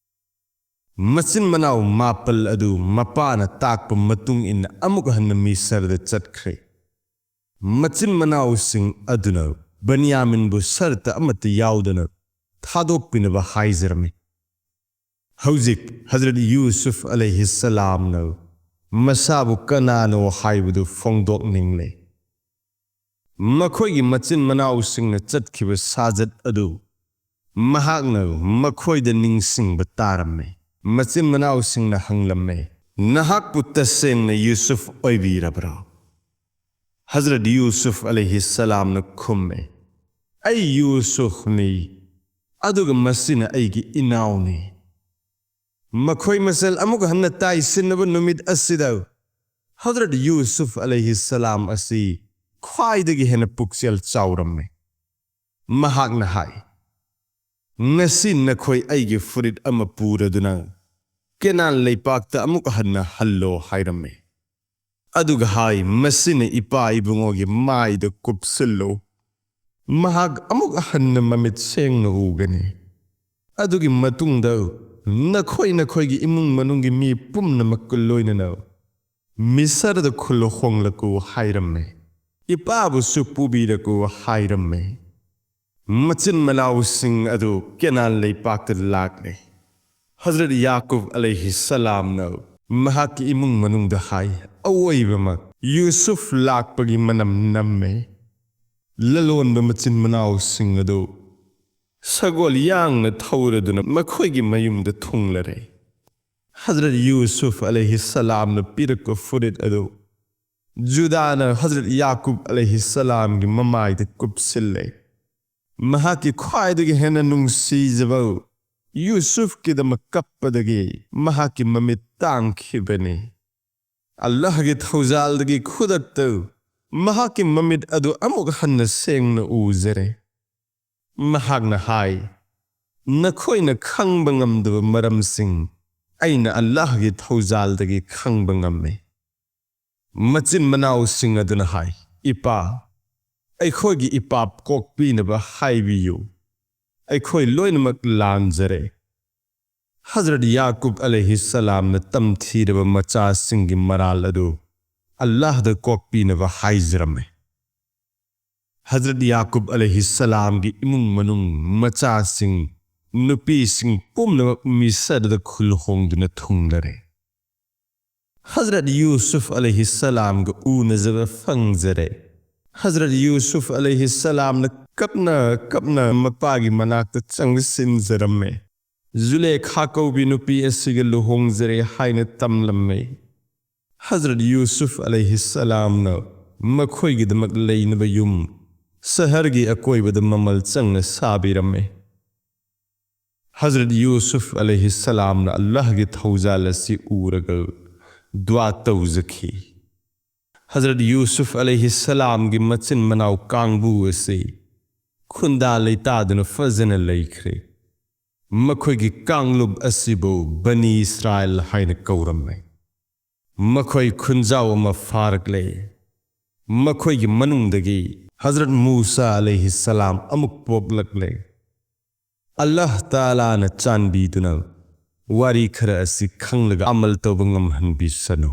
ꯃꯆꯤꯟ ꯃꯅꯥꯎ ꯃꯥꯄꯜ ꯑꯗꯨ ꯃꯄꯥꯅ ꯇꯥꯛꯄ ꯃꯇꯨꯡ ꯏꯟꯅ ꯑꯃꯨꯛ ꯍꯟꯅ ꯃꯤꯁꯔꯗ ꯆꯠꯈ꯭ꯔꯦ꯫ ꯃꯆꯤꯟ ꯃꯅꯥꯎꯁꯤꯡ ꯑꯗꯨꯅ ꯕꯟꯌꯥꯃꯤꯟꯕꯨ ꯁꯔꯇ ꯑꯃꯠꯇ ꯌꯥꯎꯗꯅ ꯊꯥꯗꯣꯛꯄꯤꯅꯕ ꯍꯥꯏꯖꯔꯝꯃꯤ꯫ ꯍꯧꯖꯤꯛ ꯍꯖꯔꯠ ꯌꯨꯁꯨꯐ ꯑꯂꯩꯍꯤꯁꯁꯂꯥꯝꯅ ꯃꯁꯥꯕꯨ ꯀꯅꯥꯅꯣ ꯍꯥꯏꯕꯗꯨ ꯐꯣꯡꯗꯣꯛꯅꯤꯡꯂꯦ꯫ ꯃꯈꯣꯏꯒꯤ ꯃꯆꯤꯟ ꯃꯅꯥꯎꯁꯤꯡꯅ ꯆꯠꯈꯤꯕ ꯁꯥꯖꯠ ꯑꯗꯨ ꯃꯍꯥꯛꯅ ꯃꯈꯣꯏꯗ ꯅꯤꯡꯁꯤꯡꯕ ꯇꯥꯔꯝꯃꯤ꯫ ꯃꯆꯤꯟ ꯃꯅꯥꯎꯁꯤꯡꯅ ꯍꯪꯂꯝꯃꯤ, "ꯅꯍꯥꯛꯄꯨ ꯇꯁꯦꯡꯅ ꯌꯨꯁꯨꯐ ꯑꯣꯏꯕꯤꯔꯕ꯭ꯔꯥ?" ꯍꯖꯔꯠ ꯌꯨꯁꯨꯐ ꯑꯂꯩꯍꯤꯁꯁꯂꯥꯝꯅ ꯈꯨꯝꯃꯤ, "ꯑꯩ ꯌꯨꯁꯨꯐꯅꯤ, ꯑꯗꯨꯒ ꯃꯁꯤꯅ ꯑꯩꯒꯤ ꯏꯅꯥꯎꯅꯤ꯫" ꯃꯈꯣꯏ ꯃꯁꯦꯜ ꯑꯃꯨꯛ ꯍꯟꯅ ꯇꯥꯏꯁꯤꯟꯅꯕ ꯅꯨꯃꯤꯠ ꯑꯁꯤꯗ ꯍꯖꯔꯠ ꯌꯨꯁꯨꯐ ꯑꯂꯩꯍꯤꯁꯁꯂꯥꯝ ꯑꯁꯤ ꯈ꯭ꯋꯥꯏꯗꯒꯤ ꯍꯦꯟꯅ ꯄꯨꯛꯆꯦꯜ ꯆꯥꯎꯔꯝꯃꯤ꯫ ꯃꯍꯥꯛꯅ ꯍꯥꯏ, "ꯉꯁꯤ ꯅꯈꯣꯏ ꯑꯩꯒꯤ ꯐꯨꯔꯤꯠ ꯑꯃ ꯄꯨꯔꯗꯨꯅ ꯀꯦꯅꯥꯟ ꯂꯩꯄꯥꯛꯇ ꯑꯃꯨꯛ ꯍꯟꯅ ꯍꯜꯂꯣ" ꯍꯥꯏꯔꯝꯃꯤ꯫ ꯑꯗꯨꯒ ꯍꯥꯏ, "ꯃꯁꯤꯅ ꯏꯄꯥ ꯏꯕꯨꯡꯉꯣꯒꯤ ꯃꯥꯏꯗ ꯀꯨꯞꯁꯤꯜꯂꯨ, ꯃꯍꯥꯛ ꯑꯃꯨꯛ ꯍꯟꯅ ꯃꯃꯤꯠ ꯁꯦꯡꯅ ꯎꯒꯅꯤ꯫ ꯑꯗꯨꯒꯤ ꯃꯇꯨꯡꯗ ꯅꯈꯣꯏ ꯅꯈꯣꯏꯒꯤ ꯏꯃꯨꯡ ꯃꯅꯨꯡꯒꯤ ꯃꯤ ꯄꯨꯝꯅꯃꯛꯀ ꯂꯣꯏꯅꯅ ꯃꯤꯁꯔꯗ ꯈꯨꯜ ꯍꯣꯡꯂꯛꯎ" ꯍꯥꯏꯔꯝꯃꯤ꯫ "ꯏꯄꯥꯕꯨꯁꯨ ꯄꯨꯕꯤꯔꯛꯎ" ꯍꯥꯏꯔꯝꯃꯤ꯫ ꯃꯆꯤꯟ ꯃꯅꯥꯎꯁꯤꯡ ꯑꯗꯨ ꯀꯦꯅꯥꯟ ꯂꯩꯄꯥꯛꯇ ꯂꯥꯛꯂꯦ꯫ ꯍꯖꯔꯠ ꯌꯥꯀꯨꯕ ꯑꯂꯩꯍꯤ ꯁꯂꯥꯝꯅ ꯃꯍꯥꯛꯀꯤ ꯏꯃꯨꯡ ꯃꯅꯨꯡꯗ ꯍꯥꯏ, "ꯑꯋꯣꯏꯕꯃꯛ ꯌꯨꯁꯨꯐ ꯂꯥꯛꯄꯒꯤ ꯃꯅꯝ ꯅꯝꯃꯦ"꯫ ꯂꯂꯣꯟꯕ ꯃꯆꯤꯟ ꯃꯅꯥꯎꯁꯤꯡ ꯑꯗꯨ ꯁꯒꯣꯜ ꯌꯥꯡꯅ ꯊꯧꯔꯗꯨꯅ ꯃꯈꯣꯏꯒꯤ ꯃꯌꯨꯝꯗ ꯊꯨꯡꯂꯔꯦ꯫ ꯍꯖꯔꯠ ꯌꯨꯁꯨꯐ ꯑꯂꯩꯍꯤ ꯁꯂꯥꯝꯅ ꯄꯤꯔꯛꯄ ꯐꯨꯔꯤꯠ ꯑꯗꯨ ꯖꯨꯗꯥꯅ ꯍꯖꯔꯠ ꯌꯥꯀꯨꯕ ꯑꯂꯩꯍꯤ ꯁꯂꯥꯝꯒꯤ ꯃꯃꯥꯏꯗ ꯀꯨꯞꯁꯤꯜꯂꯦ꯫ ꯃꯍꯥꯛꯀꯤ ꯈ꯭ꯋꯥꯏꯗꯒꯤ ꯍꯦꯟꯅ ꯅꯨꯡꯁꯤꯖꯕ ꯌꯨꯁꯨꯐꯀꯤꯗꯃꯛ ꯀꯞꯄꯗꯒꯤ ꯃꯍꯥꯛꯀꯤ ꯃꯃꯤꯠ ꯇꯥꯡꯈꯤꯕꯅꯤ꯫ ꯑꯜꯂꯥꯍꯒꯤ ꯊꯧꯖꯥꯜꯗꯒꯤ ꯈꯨꯗꯛꯇ ꯃꯍꯥꯛꯀꯤ ꯃꯃꯤꯠ ꯑꯗꯨ ꯑꯃꯨꯛ ꯍꯟꯅ ꯁꯦꯡꯅ ꯎꯖꯔꯦ꯫ ꯃꯍꯥꯛꯅ ꯍꯥꯏ, "ꯅꯈꯣꯏꯅ ꯈꯪꯕ ꯉꯝꯗꯕ ꯃꯔꯝꯁꯤꯡ ꯑꯩꯅ ꯑꯜꯂꯥꯍꯒꯤ ꯊꯧꯖꯥꯜꯗꯒꯤ ꯈꯪꯕ ꯉꯝꯃꯤ"꯫ ꯃꯆꯤꯟ ꯃꯅꯥꯎꯁꯤꯡ ꯑꯗꯨꯅ ꯍꯥꯏ, "ꯏꯄꯥ, ꯑꯩꯈꯣꯏꯒꯤ ꯏꯄꯥꯞ ꯀꯣꯛꯄꯤꯅꯕ ꯍꯥꯏꯕꯤꯌꯨ꯫ ꯑꯩꯈꯣꯏ ꯂꯣꯏꯅꯃꯛ ꯂꯥꯟꯖꯔꯦ"꯫ ꯍꯖꯔꯠ ꯌꯥꯀꯨꯕ ꯑꯂꯩꯍꯤ ꯁꯂꯥꯝꯅ ꯇꯝꯊꯤꯔꯕ ꯃꯆꯥꯁꯤꯡꯒꯤ ꯃꯔꯥꯜ ꯑꯗꯨ ꯑꯜꯂꯥꯍꯗ ꯀꯣꯛꯄꯤꯅꯕ ꯍꯥꯏꯖꯔꯝꯃꯤ꯫ ꯍꯖꯔꯠ ꯌꯥꯀꯨꯕ ꯑꯂꯩꯍꯤ ꯁꯂꯥꯝꯒꯤ ꯏꯃꯨꯡ ꯃꯅꯨꯡ, ꯃꯆꯥꯁꯤꯡ, ꯅꯨꯄꯤꯁꯤꯡ ꯄꯨꯝꯅꯃꯛ ꯃꯤꯁꯔꯗ ꯈꯨꯜ ꯍꯣꯡꯗꯨꯅ ꯊꯨꯡꯂꯔꯦ꯫ ꯍꯖꯔꯠ ꯌꯨꯁꯨꯐ ꯑꯂꯩꯍꯤ ꯁꯂꯥꯝꯒ ꯎꯅꯖꯕ ꯐꯪꯖꯔꯦ꯫ ꯍꯖꯔꯠ ꯌꯨꯁꯨꯐ ꯑꯂꯩꯍꯤ ꯁꯂꯥꯝꯅ ꯀꯞꯅ ꯀꯞꯅ ꯃꯄꯥꯒꯤ ꯃꯅꯥꯛꯇ ꯆꯪꯁꯤꯟꯖꯔꯝꯃꯦ꯫ ꯖꯨꯂꯦꯈꯥ ꯀꯧꯕꯤ ꯅꯨꯄꯤ ꯑꯁꯤꯒ ꯂꯨꯍꯣꯡꯖꯔꯦ ꯍꯥꯏꯅ ꯇꯝꯂꯝꯃꯦ꯫ ꯍꯖꯔꯠ ꯌꯨꯁꯨꯐ ꯑꯂꯩꯍꯤ ꯁꯂꯥꯝꯅ ꯃꯈꯣꯏꯒꯤꯗꯃꯛ ꯂꯩꯅꯕ ꯌꯨꯝ ꯁꯍꯔꯒꯤ ꯑꯀꯣꯏꯕꯗ ꯃꯃꯜ ꯆꯪꯅ ꯁꯥꯕꯤꯔꯝꯃꯦ꯫ ꯍꯖꯔꯠ ꯌꯨꯁꯨꯐ ꯑꯂꯩꯍꯤ ꯁꯂꯥꯝꯅ ꯑꯜꯂꯥꯍꯒꯤ ꯊꯧꯖꯥꯜ ꯑꯁꯤ ꯎꯔꯒ ꯗꯨꯋꯥ ꯇꯧꯖꯈꯤ꯫ ꯍꯖꯔꯠ ꯌꯨꯁꯨꯐ ꯑꯂꯩꯍꯤ ꯁꯂꯥꯝꯒꯤ ꯃꯆꯤꯟ ꯃꯅꯥꯎ ꯀꯥꯡꯕꯨ ꯑꯁꯤ ꯈꯨꯟꯗꯥ ꯂꯩꯇꯥꯗꯨꯅ ꯐꯖꯅ ꯂꯩꯈ꯭ꯔꯦ꯫ ꯃꯈꯣꯏꯒꯤ ꯀꯥꯡꯂꯨꯞ ꯑꯁꯤꯕꯨ ꯕꯅꯤ ꯏꯁꯔꯥꯏꯜ ꯍꯥꯏꯅ ꯀꯧꯔꯝꯃꯤ꯫ ꯃꯈꯣꯏ ꯈꯨꯟꯖꯥꯎ ꯑꯃ ꯐꯥꯔꯛꯂꯦ꯫ ꯃꯈꯣꯏꯒꯤ ꯃꯅꯨꯡꯗꯒꯤ ꯍꯖꯔꯠ ꯃꯨꯁꯥ ꯑꯂꯩꯍꯤ ꯁꯂꯥꯝ ꯑꯃꯨꯛ ꯄꯣꯛꯂꯛꯂꯦ꯫ ꯑꯜꯂꯥꯍ ꯇꯥꯂꯥꯅ ꯆꯥꯟꯕꯤꯗꯨꯅ ꯋꯥꯔꯤ ꯈꯔ ꯑꯁꯤ ꯈꯪꯂꯒ ꯑꯃꯜ ꯇꯧꯕ ꯉꯝꯍꯟꯕꯤꯁꯅꯨ꯫